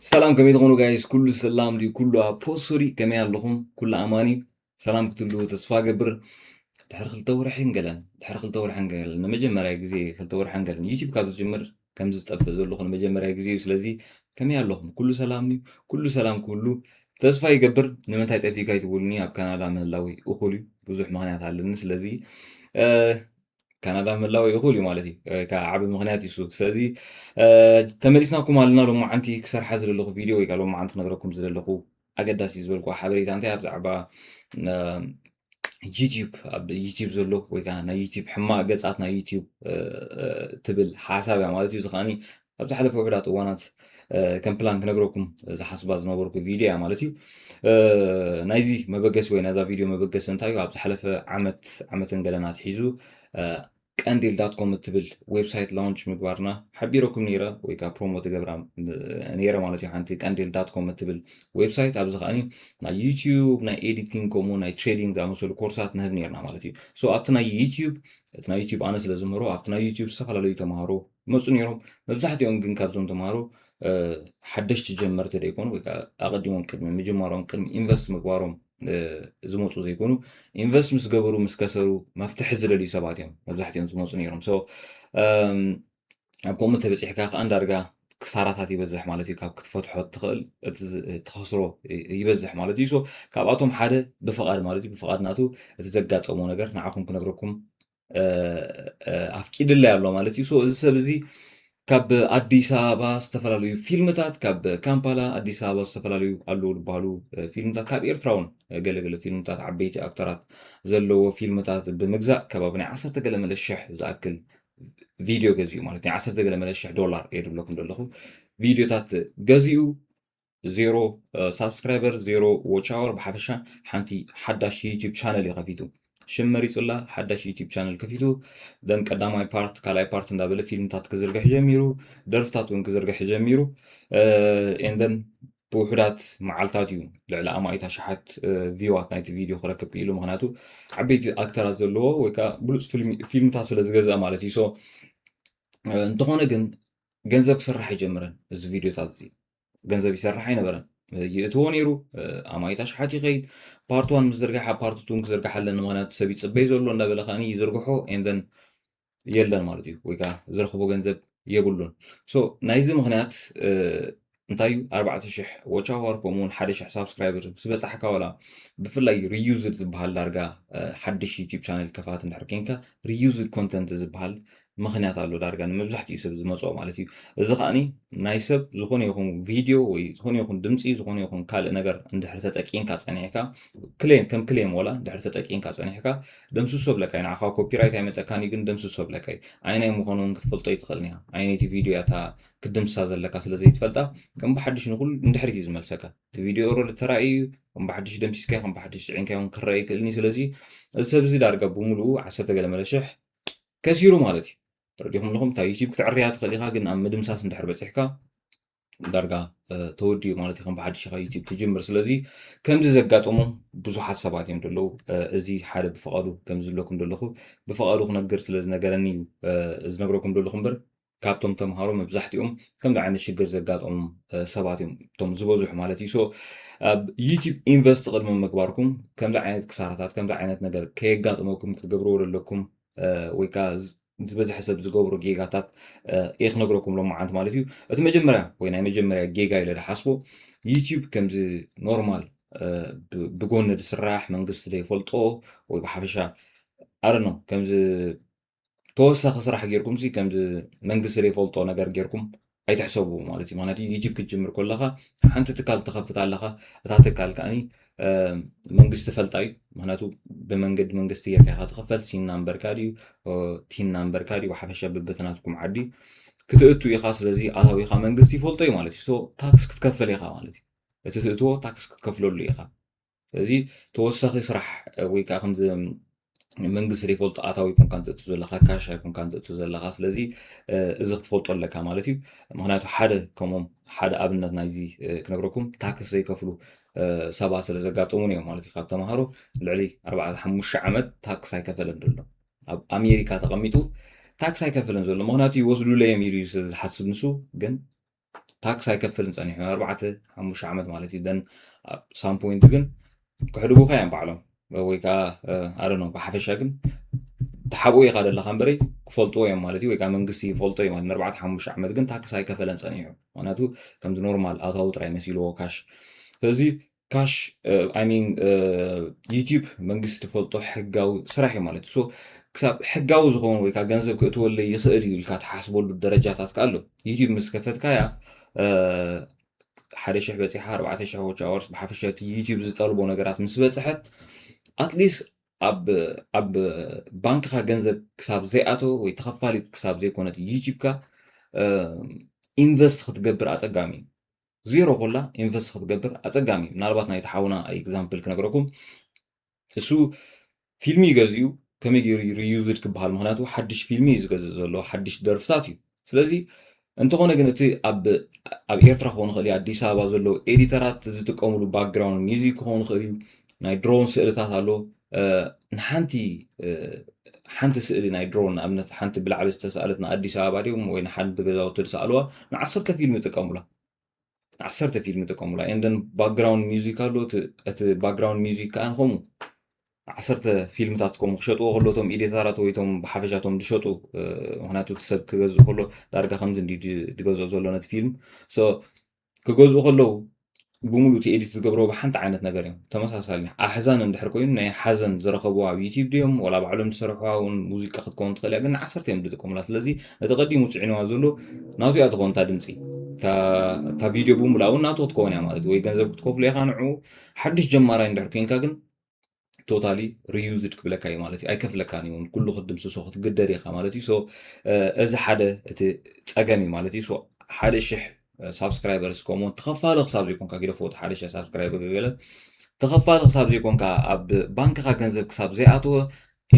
ሰላም፣ ከመይ ትኾኑ ጋይስ? ኩሉ ሰላም ድዩ? ኩሉ ኣብ ፖሶሪ ከመይ ኣለኹም? ኩሉ ኣማኒ? ሰላም ክትሉ ተስፋ ገብር። ድሕሪ ክልተ ወርሕን ገለን ድሕሪ ክልተ ወርሕን ገለን ንመጀመርያ ግዜ ክልተ ወርሕን ገለን ዩቲዩብ ካብ ዝጅምር ከም ዝጠፍእ ዘለኹ ንመጀመርያ ግዜ እዩ። ስለዚ ከመይ ኣለኹም? ኩሉ ሰላም ድዩ? ኩሉ ሰላም ኩሉ ተስፋ ይገብር። ንምንታይ ጠፊካ ይትብሉኒ? ኣብ ካናዳ ምህላዊ እኹል እዩ። ብዙሕ ምኽንያት ኣለኒ። ስለዚ ካናዳ ምህላዊ እኹል እዩ ማለት እዩ። ካብ ዓቢ ምኽንያት ይሱ። ስለዚ ተመሊስናኩም ኣለና። ሎማዓንቲ ክሰርሓ ዝደለኹ ቪድዮ ወይ ከዓ ሎማዓንቲ ክነግረኩም ዝደለኹ ኣገዳሲ ዝበልኩ ሓበሬታ እንታይ ኣብ ዛዕባ ዩቲዩብ ኣብ ዩቲዩብ ዘሎ ወይ ከዓ ናይ ዩቲዩብ ሕማቅ ገጻት ናይ ዩቲዩብ ትብል ሓሳብ እያ ማለት እዩ። እዚ ከዓኒ ኣብ ዝሓለፈ ውሕዳት እዋናት ከም ፕላን ክነግረኩም ዝሓስባ ዝነበርኩ ቪድዮ እያ ማለት እዩ። ናይዚ መበገሲ ወይ ናይዛ ቪድዮ መበገሲ እንታይ እዩ? ኣብ ዝሓለፈ ዓመት ዓመትን ገለን ኣትሒዙ ቀንዴል ዳት ኮም እትብል ዌብሳይት ላውንች ምግባርና ሓቢረኩም ነይረ ወይ ከዓ ፕሮሞ ትገብራ ነይረ ማለት እዩ። ሓንቲ ቀንዴል ዳት ኮም እትብል ዌብሳይት ኣብዚ ከዓኒ ናይ ዩቲዩብ ናይ ኤዲቲንግ ከምኡ ናይ ትሬዲንግ ዝኣመሰሉ ኮርሳት ንህብ ነርና ማለት እዩ። ሶ ኣብቲ ናይ ዩቲዩብ እቲ ናይ ዩቲዩብ ኣነ ስለ ዝምህሮ ኣብቲ ናይ ዩቲዩብ ዝተፈላለዩ ተምሃሮ ይመፁ ነይሮም። መብዛሕትኦም ግን ካብዞም ተምሃሮ ሓደሽቲ ጀመርቲ ዘይኮኑ ወይ ከዓ ኣቐዲሞም ቅድሚ ምጅማሮም ቅድሚ ኢንቨስት ምግባሮም ዝመፁ ዘይኮኑ ኢንቨስት ምስ ገበሩ ምስ ከሰሩ መፍትሒ ዝደልዩ ሰባት እዮም መብዛሕትኦም ዝመፁ ነይሮም። ሶ ኣብ ከምኡ እንተበፂሕካ ከዓ እንዳርጋ ክሳራታት ይበዝሕ ማለት እዩ። ካብ ክትፈትሖ ትኽእል ትኸስሮ ይበዝሕ ማለት እዩ። ሶ ካብኣቶም ሓደ ብፍቓድ ማለት እዩ። ብፍቓድ ናቱ እቲ ዘጋጠሞ ነገር ንዓኹም ክነግረኩም ኣፍቂድለይ ኣሎ ማለት እዩ። ሶ እዚ ሰብ እዚ ካብ ኣዲስ ኣበባ ዝተፈላለዩ ፊልምታት ካብ ካምፓላ ኣዲስ ኣበባ ዝተፈላለዩ ኣለዉ ዝበሃሉ ፊልምታት ካብ ኤርትራ እውን ገለገለ ፊልምታት ዓበይቲ ኣክተራት ዘለዎ ፊልምታት ብምግዛእ ከባቢ ናይ ዓሰርተ ገለ መለ ሽሕ ዝኣክል ቪድዮ ገዚኡ ማለት ናይ ዓሰርተ ገለ መለ ሽሕ ዶላር እየ ዝብለኩም ዘለኹ ቪድዮታት ገዚኡ ዜሮ ሳብስክራይበር ዜሮ ዎች ኣወር ብሓፈሻ ሓንቲ ሓዳሽ ዩቲዩብ ቻነል እዩ ከፊቱ ሽም መሪፁላ ሓዳሽ ዩቲዩብ ቻነል ከፊቱ ደም ቀዳማይ ፓርት ካልኣይ ፓርት እንዳበለ ፊልምታት ክዝርግሕ ጀሚሩ ደርፍታት እውን ክዝርግሕ ጀሚሩ ኤንደን ብውሑዳት መዓልታት እዩ ልዕሊ ኣማኢት ኣሽሓት ቪዋት ናይቲ ቪድዮ ክረክብ ክኢሉ ምክንያቱ ዓበይቲ ኣክተራት ዘለዎ ወይ ከዓ ብሉፅ ፊልምታት ስለ ዝገዝአ ማለት እዩ። እንተኾነ ግን ገንዘብ ክስራሕ ኣይጀምረን እዚ ቪድዮታት እዚ ገንዘብ ይሰርሕ ኣይነበረን። ይእትዎ ነይሩ ኣማይት ኣሽሓት ይኸይድ ፓርት ዋን ምስ ዝርግሓ ፓርት ቱን ክዝርግሓ ኣለኒ ምክንያቱ ሰብ ይፅበይ ዘሎ እንዳበለ ከዓኒ ይዝርግሖ ኤንደን የለን ማለት እዩ ወይ ከዓ ዝረኽቦ ገንዘብ የብሉን። ሶ ናይዚ ምክንያት እንታይ እዩ ኣርባዕተ ሽሕ ዎች ኣወር ከምኡውን ሓደ ሽሕ ሳብስክራይበር ምስ በፃሕካ ዋላ ብፍላይ ሪዩዝድ ዝበሃል ዳርጋ ሓድሽ ዩቲብ ቻነል ከፋት እንድሕር ኮንካ ሪዩዝድ ኮንተንት ዝበሃል ምክንያት ኣሎ ዳርጋ ንመብዛሕትኡ ሰብ ዝመፅኦ ማለት እዩ። እዚ ከዓኒ ናይ ሰብ ዝኾነ ይኹን ቪድዮ ወይ ዝኾነ ይኹን ድምፂ ዝኾነ ይኹን ካልእ ነገር እንድሕር ተጠቂምካ ፀኒሕካ ክሌም ከም ክሌም ወላ እንድሕር ተጠቂምካ ፀኒሕካ ደምስሶ ብለካ እዩ። ንዓኻ ኮፒራይት ኣይመፀካን እዩ ግን ደምስሶ ብለካ እዩ። ኣይናይ ምዃኑ እውን ክትፈልጦ ይትኽእልን ኢኻ። ኣይነይቲ ቪድዮ እያ እታ ክትድምስሳ ዘለካ ስለ ዘይትፈልጣ ከም ብሓድሽ ንኩሉ እንድሕሪት እዩ ዝመልሰካ። እቲ ቪድዮ ኦረዲ ተራእዩ እዩ ከም ብሓድሽ ደምሲስካዮ ከም ብሓድሽ ስዒንካዮ እውን ክረአ ይክእልን እዩ። ስለዚ እዚ ሰብ እዚ ዳርጋ ብምሉኡ ዓሰርተ ገለ መለ ሽሕ ከሲሩ ማለት እዩ። ተረዲኹም ኣለኹም እታ ዩቲብ ክትዕርያ ትኽእል ኢኻ ግን ኣብ ምድምሳስ እንድሕር በፂሕካ ዳርጋ ተወዲኡ ማለት እዩ ከም ብሓድሽ ኢኻ ዩቲብ ትጅምር። ስለዚ ከምዚ ዘጋጠሙ ብዙሓት ሰባት እዮም ዘለዉ። እዚ ሓደ ብፍቓዱ ከምዚ ዝብለኩም ዘለኹ ብፍቓዱ ክነግር ስለ ዝነገረኒ እዩ ዝነግረኩም ዘለኹ እምበር ካብቶም ተምሃሮ መብዛሕትኦም ከምዚ ዓይነት ሽግር ዘጋጠሙ ሰባት እዮም እቶም ዝበዝሑ ማለት እዩ። ሶ ኣብ ዩቲብ ኢንቨስት ቅድሚ ምግባርኩም ከምዚ ዓይነት ክሳራታት ከምዚ ዓይነት ነገር ከየጋጥመኩም ክትገብርዎ ዘለኩም ወይ ከዓ ዝበዝሐ ሰብ ዝገብሮ ጌጋታት እየ ክነግረኩም ሎማዓንቲ ማለት እዩ። እቲ መጀመርያ ወይ ናይ መጀመርያ ጌጋ ኢለ ዝሓስቦ ዩቲዩብ ከምዚ ኖርማል ብጎኒ ዝስራሕ መንግስቲ ዘይፈልጦ ወይ ብሓፈሻ ኣረኖ ከምዚ ተወሳኺ ስራሕ ጌርኩም ሲ ከምዚ መንግስቲ ዘይፈልጦ ነገር ጌርኩም ኣይትሕሰቡ ማለት እዩ። ምክንያቱ ዩቲብ ክትጅምር ከለካ ሓንቲ ትካል ትኸፍት ኣለካ። እታ ትካል ከዓኒ መንግስቲ ፈልጣ እዩ። ምክንያቱ ብመንገዲ መንግስቲ ጌርካ ኢካ ትኽፈል። ሲን ናምበርካ ድዩ ቲን ናምበርካ ድዩ ብሓፈሻ ብብትናትኩም ዓዲ ክትእቱ ኢኻ። ስለዚ ኣታዊኻ መንግስቲ ይፈልጦ እዩ ማለት እዩ። ሶ ታክስ ክትከፈል ኢኻ ማለት እዩ። እቲ ትእትዎ ታክስ ክትከፍለሉ ኢኻ። ስለዚ ተወሳኺ ስራሕ ወይ ከዓ ከምዚ መንግስቲ ዘይፈልጦ ኣታዊ ይኮንካ ንትእቱ ዘለካ ካሽ ኣይኮንካ ንትእቱ ዘለካ። ስለዚ እዚ ክትፈልጦ ኣለካ ማለት እዩ። ምክንያቱ ሓደ ከምኦም ሓደ ኣብነት ናይዚ ክነግረኩም ታክስ ዘይከፍሉ ሰባት ስለ ዘጋጠሙን እዮም ማለት እዩ። ካብ ተምሃሮ ልዕሊ ኣርባዕተ ሓሙሽተ ዓመት ታክስ ኣይከፈለን ዘሎ ኣብ ኣሜሪካ ተቐሚጡ ታክስ ኣይከፈለን ዘሎ ምክንያቱ ይወስዱለይ እዮም ኢሉ እዩ ስለ ዝሓስብ ንሱ ግን ታክስ ኣይከፍልን ጸኒሑ ኣርባዕተ ሓሙሽተ ዓመት ማለት እዩ። ደን ሳም ፖይንት ግን ክሕድጉካ እዮም ባዕሎም ወይ ከዓ ኣደኖ ብሓፈሻ ግን ተሓብኦ ኢኻ ዘለካ እምበረይ ክፈልጥዎ እዮም ማለት እዩ። ወይ ከዓ መንግስቲ ይፈልጦ እዩ ማለት ንኣርባዕተ ሓሙሽተ ዓመት ግን ታክስ ኣይከፈለን ጸኒሑ። ምክንያቱ ከምዚ ኖርማል ኣታዊ ጥራይ መሲልዎ ካሽ። ስለዚ ካሽ ሚን ዩቲዩብ መንግስቲ ትፈልጦ ሕጋዊ ስራሕ እዩ ማለት እዩ። ክሳብ ሕጋዊ ዝኸውን ወይ ከዓ ገንዘብ ክእትወለይ ይኽእል እዩ ኢልካ ትሓስበሉ ደረጃታት ከ ኣሎ። ዩቲዩብ ምስ ከፈትካያ ሓደ ሽሕ በፂሓ ኣርባዕተ ሽሕ ዎች ኣወርስ ብሓፈሻ እቲ ዩቲዩብ ዝጠልቦ ነገራት ምስ በፅሐት ኣትሊስት ኣብ ኣብ ባንክኻ ገንዘብ ክሳብ ዘይኣተወ ወይ ተኸፋሊት ክሳብ ዘይኮነት ዩቲዩብካ ኢንቨስት ክትገብር ኣፀጋሚ እዩ። ዜሮ ኮላ ኢንቨስት ክትገብር ኣፀጋሚ እዩ። ምናልባት ናይ ተሓውና ኤግዛምፕል ክነግረኩም እሱ ፊልሚ ይገዝእ እዩ። ከመይ ገይሩ ሪዩዝድ ክበሃል ምክንያቱ ሓድሽ ፊልሚ እዩ ዝገዝእ ዘሎ ሓድሽ ደርፍታት እዩ። ስለዚ እንተኾነ ግን እቲ ኣብ ኣብ ኤርትራ ክኸውን ይኽእል እዩ ኣዲስ ኣበባ ዘለዉ ኤዲተራት ዝጥቀምሉ ባክግራውንድ ሚዚክ ክኸውን ይኽእል እዩ። ናይ ድሮን ስእልታት ኣሎ። ንሓንቲ ሓንቲ ስእሊ ናይ ድሮን ንኣብነት ሓንቲ ብላዕሊ ዝተሳእለት ንኣዲስ ኣበባ ድዮም ወይ ንሓንቲ ገዛውቲ ዝሰኣልዋ ንዓሰርተ ፊልም ይጥቀሙላ። ዓሰርተ ፊልም ይጥቀሙላ። ኤንደን ባክግራውንድ ሚዚክ ኣሎ። እቲ ባክግራውንድ ሚዚክ ከዓ ንኸምኡ ዓሰርተ ፊልምታት ከምኡ ክሸጥዎ ከሎ እቶም ኤዲተራት ወይ እቶም ብሓፈሻ እቶም ዝሸጡ ምክንያቱ እቲ ሰብ ክገዝእ ከሎ ዳርጋ ከምዚ እንዲ ዝገዝኦ ዘሎ ነቲ ፊልም ክገዝኡ ከለዉ ብምሉ እቲ ኤዲት ዝገብርዎ ብሓንቲ ዓይነት ነገር እዮም ተመሳሳሊ ኣሕዛን እንድሕር ኮይኑ ናይ ሓዘን ዝረኸብዎ ኣብ ዩቲብ ድዮም ወላ ባዕሎም ዝሰርሕዋ እውን ሙዚቃ ክትከውን ትኽእል እያ ግን ዓሰርተ እዮም ዝጥቀሙላ ስለዚ ነቲ ቀዲሙ ፅዒንዋ ዘሎ ናቱ እያ ትኸውን እታ ድምፂ እታ ቪድዮ ብምሉኣ እውን ናቱ ክትከውን እያ ማለት ወይ ገንዘብ ክትከፍሉ ኢኻ ንዑ ሓድሽ ጀማራይ እንድሕር ኮይንካ ግን ቶታሊ ሪዩዝድ ክብለካ እዩ ማለት እዩ ኣይከፍለካን እዩ ኩሉ ክትድምስሶ ክትግደድ ኢኻ ማለት እዩ እዚ ሓደ እቲ ፀገም እዩ ማለት እዩ ሓደ ሽሕ ሳብስክራይበርስ ከምኡ ተኸፋሊ ክሳብ ዘይኮንካ ግደፎ ሓደ ሽሕ ሳብስክራይበር ገለ ተኸፋሊ ክሳብ ዘይኮንካ ኣብ ባንክኻ ገንዘብ ክሳብ ዘይኣተወ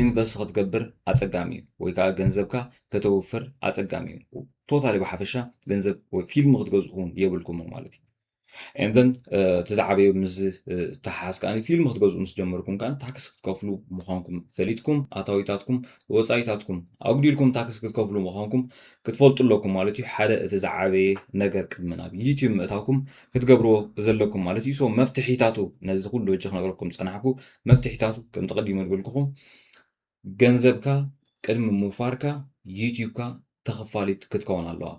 ኢንቨስት ክትገብር ኣፀጋሚ እዩ ወይ ከዓ ገንዘብካ ከተውፍር ኣፀጋሚ እዩ ቶታሊ ብሓፈሻ ገንዘብ ወይ ፊልም ክትገዝኡ የብልኩም ማለት እዩ ኤንደን እቲ ዝዓበየ ምስ ዝተሓሓዝ ከዓ ፊልም ክትገዝኡ ምስ ጀመርኩም ከዓ ታክስ ክትከፍሉ ምዃንኩም ፈሊጥኩም ኣታዊታትኩም ወፃኢታትኩም ኣጉዲልኩም ታክስ ክትከፍሉ ምዃንኩም ክትፈልጡ ኣለኩም ማለት እዩ ሓደ እቲ ዝዓበየ ነገር ቅድሚ ናብ ዩቲብ ምእታውኩም ክትገብርዎ ዘለኩም ማለት እዩ መፍትሒታቱ ነዚ ኩሉ እጅ ክነግረኩም ፀናሕኩ መፍትሒታቱ ከም ተቐዲሙ ዝበልኩኹም ገንዘብካ ቅድሚ ምውፋርካ ዩቲብካ ተኸፋሊት ክትከውን ኣለዋ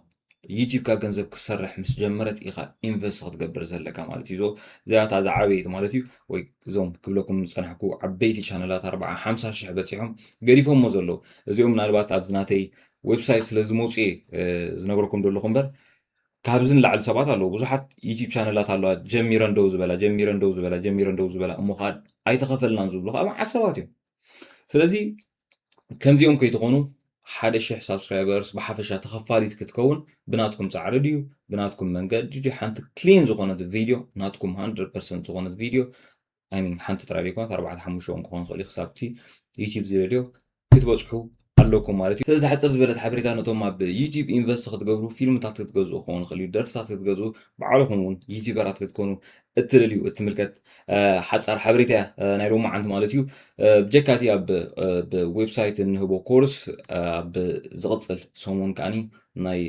ዩቲብካ ገንዘብ ክሰርሕ ምስ ጀመረት ኢኻ ኢንቨስት ክትገብር ዘለካ ማለት እዩ እዚኣታ ዝዓበየት ማለት እዩ ወይ እዞም ክብለኩም ዝፀናሕኩ ዓበይቲ ቻነላት ኣርባዓ ሓምሳ ሽሕ በፂሖም ገዲፎሞ ዘለዉ እዚኦም ምናልባት ኣብዚ ናተይ ዌብሳይት ስለ ዝመፁ እየ ዝነግረኩም ዘለኹ እምበር ካብዚ ንላዕሊ ሰባት ኣለዉ ብዙሓት ዩቲብ ቻነላት ኣለዋ ጀሚረን ደው ዝበላ ጀሚረን ደው ዝበላ ጀሚረን ደው ዝበላ እሞ ከዓ ኣይተኸፈልናን ዝብሉ ከዓ መዓት ሰባት እዮም ስለዚ ከምዚኦም ከይትኾኑ ሓደ ሽሕ ሳብስክራይበርስ ብሓፈሻ ተኸፋሊት ክትከውን ብናትኩም ፃዕሪ ድዩ ብናትኩም መንገዲ ድዩ ሓንቲ ክሊን ዝኾነት ቪድዮ ናትኩም 100 ዝኾነት ቪድዮ ኣይሚን ሓንቲ ጥራይ ደይኮነት ኣርባዕተ ሓሙሽተ ክኾን ክእል ክሳብቲ ዩቲብ ዝደልዮ ክትበፅሑ ኣለኩም ማለት እዩ ስለዚ ሕፅር ዝበለት ሓበሬታ ነቶም ኣብ ዩቲብ ኢንቨስት ክትገብሩ ፊልምታት ክትገዝኡ ክኸውን ክእል እዩ ደርፍታት ክትገዝኡ ባዕልኹም እውን ዩቲበራት ክትኮኑ እትደልዩ እትምልከት ሓፃር ሓበሬታ ናይ ሎማዓንቲ ማለት እዩ ብጀካቲ ኣብ ዌብሳይት እንህቦ ኮርስ ኣብ ዝቕፅል ሰሙን ከዓኒ ናይ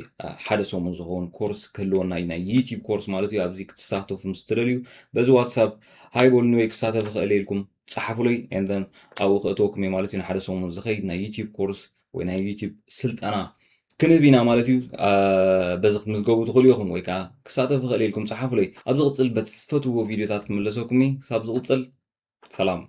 ሓደ ሰሙን ዝኸውን ኮርስ ክህልወና እዩ ናይ ዩቲብ ኮርስ ማለት እዩ ኣብዚ ክትሳተፉ ምስ ትደልዩ በዚ ዋትሳፕ ሃይ በሉኒ ወይ ክሳተፍ ይኽእል ኢልኩም ፀሓፉለይ ኤንደን ኣብኡ ክእተወኩም እየ ማለት እዩ ንሓደ ሰሙን ዝኸይድ ናይ ዩቲብ ኮርስ ወይ ናይ ዩቲብ ስልጠና ክንህብ ኢና ማለት እዩ በዚ ክትምዝገቡ ትኽእሉ ኢኹም ወይ ከዓ ክሳተፍ ይኽእል ኢልኩም ፀሓፉለይ ኣብ ዝቕፅል በቲ ዝፈትዎ ቪድዮታት ክምለሰኩም እየ ክሳብ ዝቕፅል ሰላም